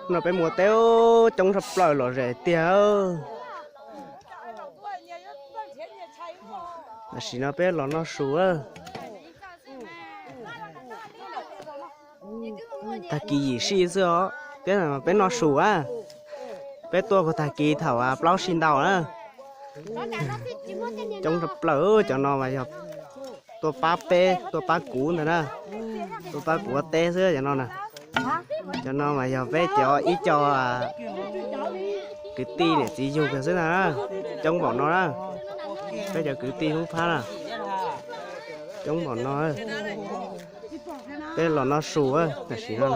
No peb mus teb coob tshaj plaws los zem tiag. Tam sim no peb los noj su. Tag kis yim sij xwb os, peb, peb noj su a. Peb tuaj puag tag kis thaum plaub sij ntau na. Coob tshaj plaws, cov no mas yog tuaj pab peb, tuaj pab kuv ntag na. Tuaj pab kuv ua teb xwb cov no na. Cov no mas yog peb cov ib co kwv tij niam txiv yug kiag xwb ntag na. Coob npaum no na. Peb cov kwv tij Hmoob Phab na. Coob npaum no. Peb los noj su tam sim no.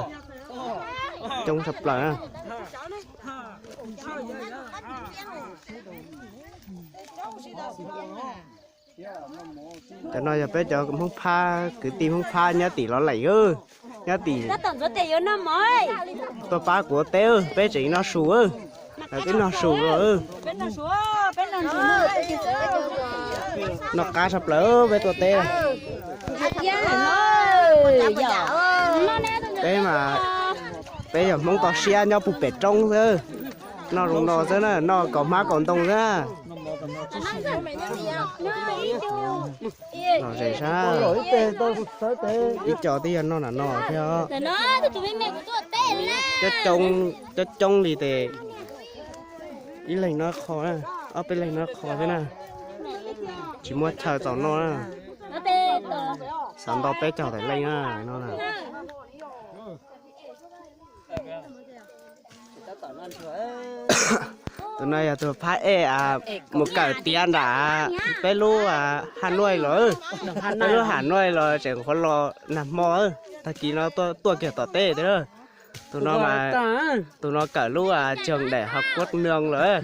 Coob tshaj plaws na. Cov no yog peb cov Hmoob Phab, kwv tij Hmoob Phab nyob tim Los Lees, nyob tim, tuaj pab kuv ua teb, peb tseem noj su. Peb noj su. Noj qab tshaj plaws peb tuaj teb. Peb mas, peb yog Hmoob toj siab nyob puag pem roob xwb. Noj zoo no xwb na, noj kaus hmab kaus ntoo xwb na. Los zem sab. Ib co twb yog noj nram no thiab. Coob coob li tes ib leeg noj qho, ob peb leeg noj qho xwb na. Tsis muaj chaw txaus noj na. Xav ntau peb caug tawm leej na no. Tus no yog tus phab ej mus kawm tiav nram peb lub Hà Nội los, peb lub Hà Nội los tseem qhuav los nag hmo, tag kis no tuaj kiag tom teb tiag. Tus no mas, tus no kawm lub trường đại học quốc nương lawm.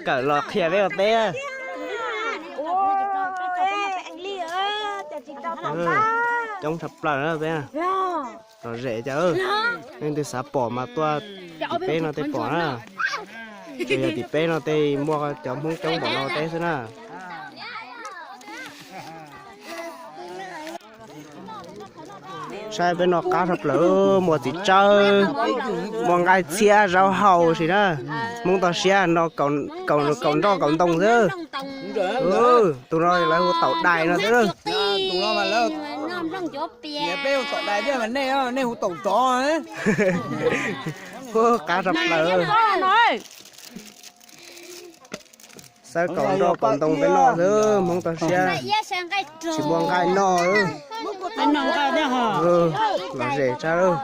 Kawm los qhia peb ua teb. Coob tshaj plaws na peb. Los zem cas, leej twg xav pom mas tuaj tim peb no tej pom na. Tsuas yog tim peb no tej muaj cov Hmoob coob npaum no teb xwb na. Saib peb noj qab tshaj plaws, muaj txiv tsawb, muaj nqaij txhiab zaub hau sis na. Hmoob toj siab no kaus nroj kaus ntoo xwb. Tus no lawv hu taum dais no xwb. Qab tshaj plaws. Xawb kaus nroj kaus ntoo peb noj xwb, Hmoob toj siab. Tsis muaj nqaij noj. Los zem tshaj lawm.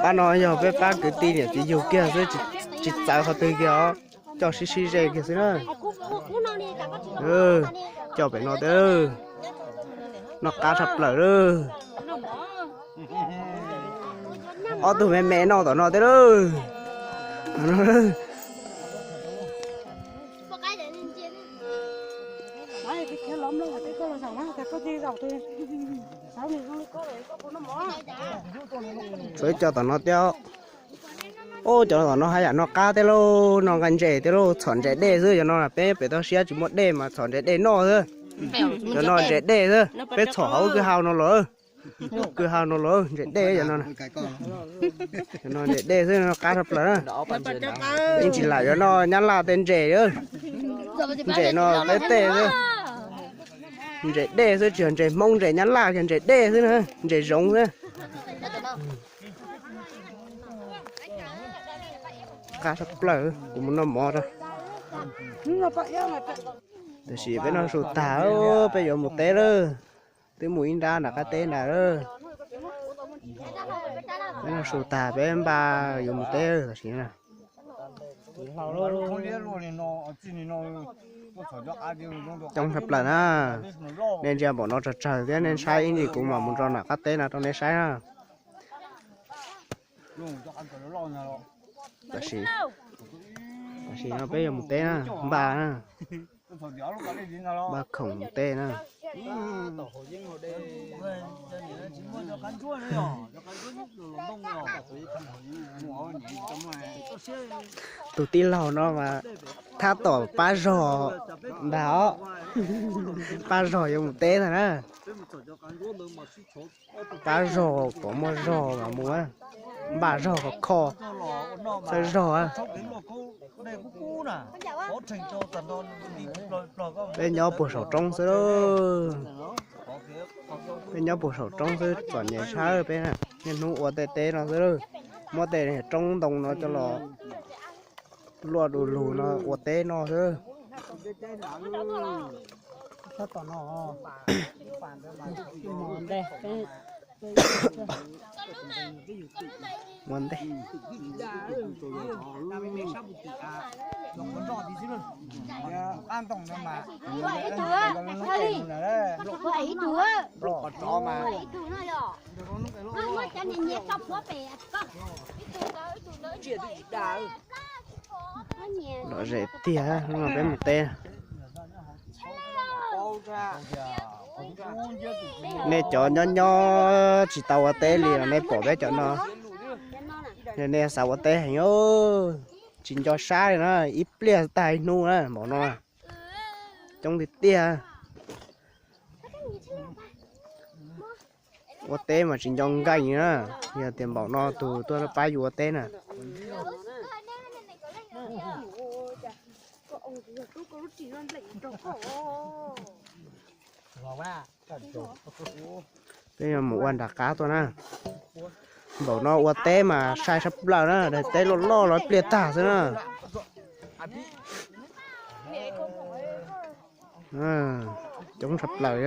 Pab no yog peb pab kwv tij niam txiv yug kiag xwb, tsis txawv qhov twg kiag os. Coj sib sib ze kiag xwb na. Coj pem no teb, noj qab tshaj plaws lawm. Ob tug me me noj tom no teb lawm. Tshuav ib co tom no thiab. Ub, cov tom no haj yam noj qab thiab lauj, noj nqaij ntses thiab lauj, txhom ntses dej xwb. Cov no peb pem toj siab tsis muaj dej mas txhom ntses dej noj xwb. Cov no ntses dej xwb, peb txhom hauv kwj ha no los. Kwj ha no los ntses dej cov no. Cov no ntses dej xwb, noj qab tshaj plaws na. Yeej tsis lam yuav noj nyab laj tej ntses. Ntses no peb tej xwb. Ntses dej xwb, tsis yog ntses Hmoob ntses nyab laj, yog ntses dej xwb na, ntses zoov xwb. Qab tshaj plaws, kuv mus noj mov rau. Tam sis peb noj su tag, peb yuav mus teb lawm. Twb mus ib nrab nram qab teb ntag lawm. Peb noj su tag peb npaj yuav mus teb tam sim na. Coob tshaj plaws na. Nej ntsia npaum no tsawg tsawg thiab, nej saib ib ntsis kuv mam mus rau nram qab teb no rau nej saib na. Tam sim, tam sim no peb yuav mus teb na, npaj na, npaj khoom mus teb na. Tus tij laug no mas thab tom pab zog ntag os. Pab zog yuav mus teb ntag na. Pab zog, pom muaj zog mas mus, npaj zog khov kho, txhawb zog. Peb nyob puag saum roob xwb lauj. Peb nyob puag saum roob xwb, txom nyem tshaj peb na. Niaj hnub ua tej teb no xwb lauj. Muab tej roob ntoo no coj los luaj du lug no ua teb no xwb. Ua ntej. Lom zem tiag, hnub no peb mus teb. Nej cov nyob nyob tsis tau ua teb li los nej pom peb cov no, nej xav ua teb heev, tsis nco sab li na, ib pliag tag ib hnub na npaum no. Coob tiag tiag. Ua teb mas tsis nco nkees na, yog tias npaum no tus tuaj pab yus ua teb na. Peb yuav mus ua nram qab tuaj na. Npaum no ua teb mas sai sab plaws na, daim teb loj loj los ib pliag tag xwb na. Coob sab plaws.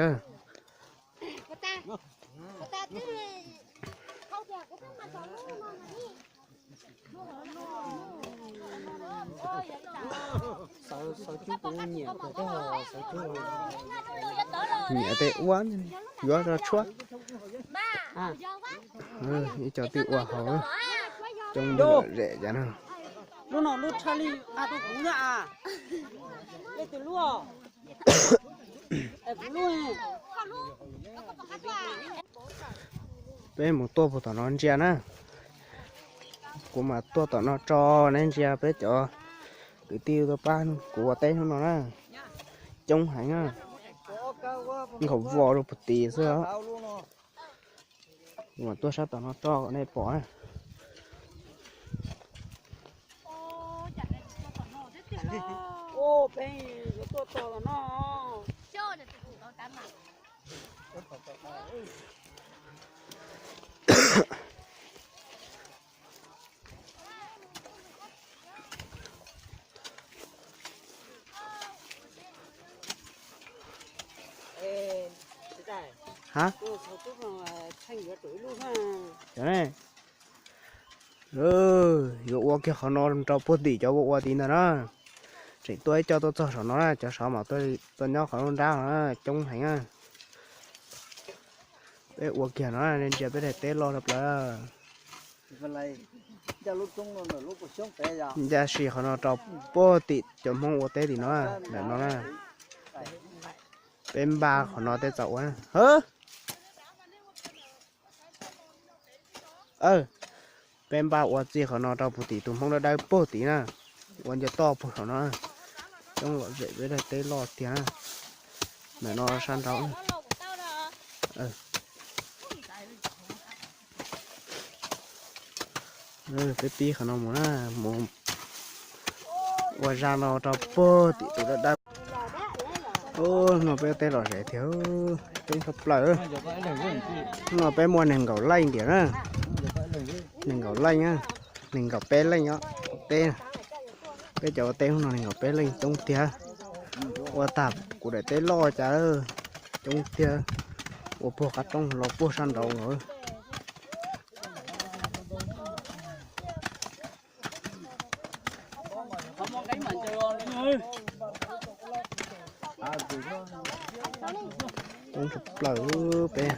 Nyiam tej ua, yuav rau tshuab. Ib co twb ua hauv, coob lom zem cas na. Lub no lub tshaj li a rau kuv na. Peb mus tuaj puag tom no ntsia na. Kuv mam tuaj tom no tso nej ntsia peb cov kwv tij tuaj pab kuv ua teb hnub no na. Coob heev na. Nkaum vos rau puag tim xwb os. Kuv mam tuaj sab tom no tso kom nej pom na. Ha? Cov ne, yuav ua kiag qhov no rau puag tim cov ua ua tid ntag na. Tseem tuaj ib co tuaj txog saum no na, cov saud mas tuaj nyob qhov lub nrab no na, coob heev na. Peb ua kiag no, nej ntsia peb daim teb loj tshaj plaws. Ncaj si qhov no rau puag tim cov Hmoob ua teb tim no, ntawm no na. Peb npaj qhov no tej txaus ua na. Peb npaj ua txij qhov no rau puag tim tus Hmoob dawb dawb puag tid na. Ua nce toj puag saum no. Coob lom zem peb daim teb loj tiag na. Ntawm no sab nraud. Peb pib qhov no mus na, mus ua zaj no rau puag tim tus dawb dawb. Hnub no peb teb lom zem tiag, coob tshaj plaws. Hnub no peb muaj nees nkaum leej ntiag na, nees nkaum leej, nees nkaum peb leej os, teb. Peb cov ua teb hnub no nees nkaum peb leej, coob tiag. Ua tag kuv daim teb loj cas coob tiag. Ua puag qab roob los puag sab nraud. Coob tshaj plaws peb.